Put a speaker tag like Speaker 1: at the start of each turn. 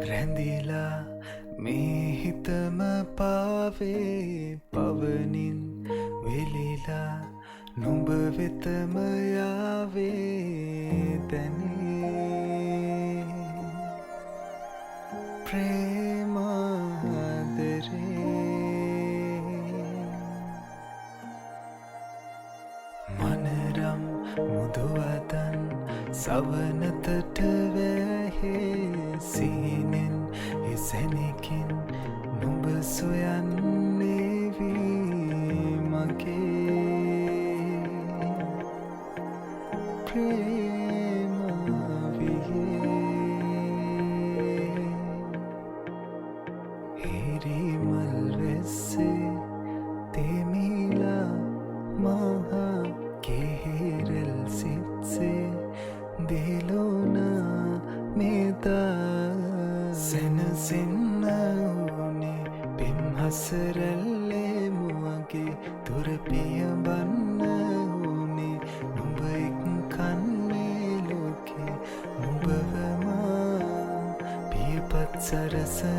Speaker 1: රැඳිලා මේ හිතම පාවේ පවනින් වෙලිලා නුඹ වෙතම යාවේ දැනේ ප්‍රේමාදරේ. මනරම් මුදුවදන් සවනතට වැහේ සිහිනෙන් හිසෙනකින් නුඹ සොයන්නේ වී මගේ ප්‍රේමාවියේ. හිරිමල් වැස්සේ තෙමිලා මහා කෙහෙරල් සිත්සේ දිලුණා මෙදා. සැනසෙන්න ඕනේ පෙම් හසරැල්ලේ මුවගේ තුර පියඹන්න ඕනේ නුඹ එක්කන් මේ ලෝකේ නුඹව මා පියපත් සරසලා.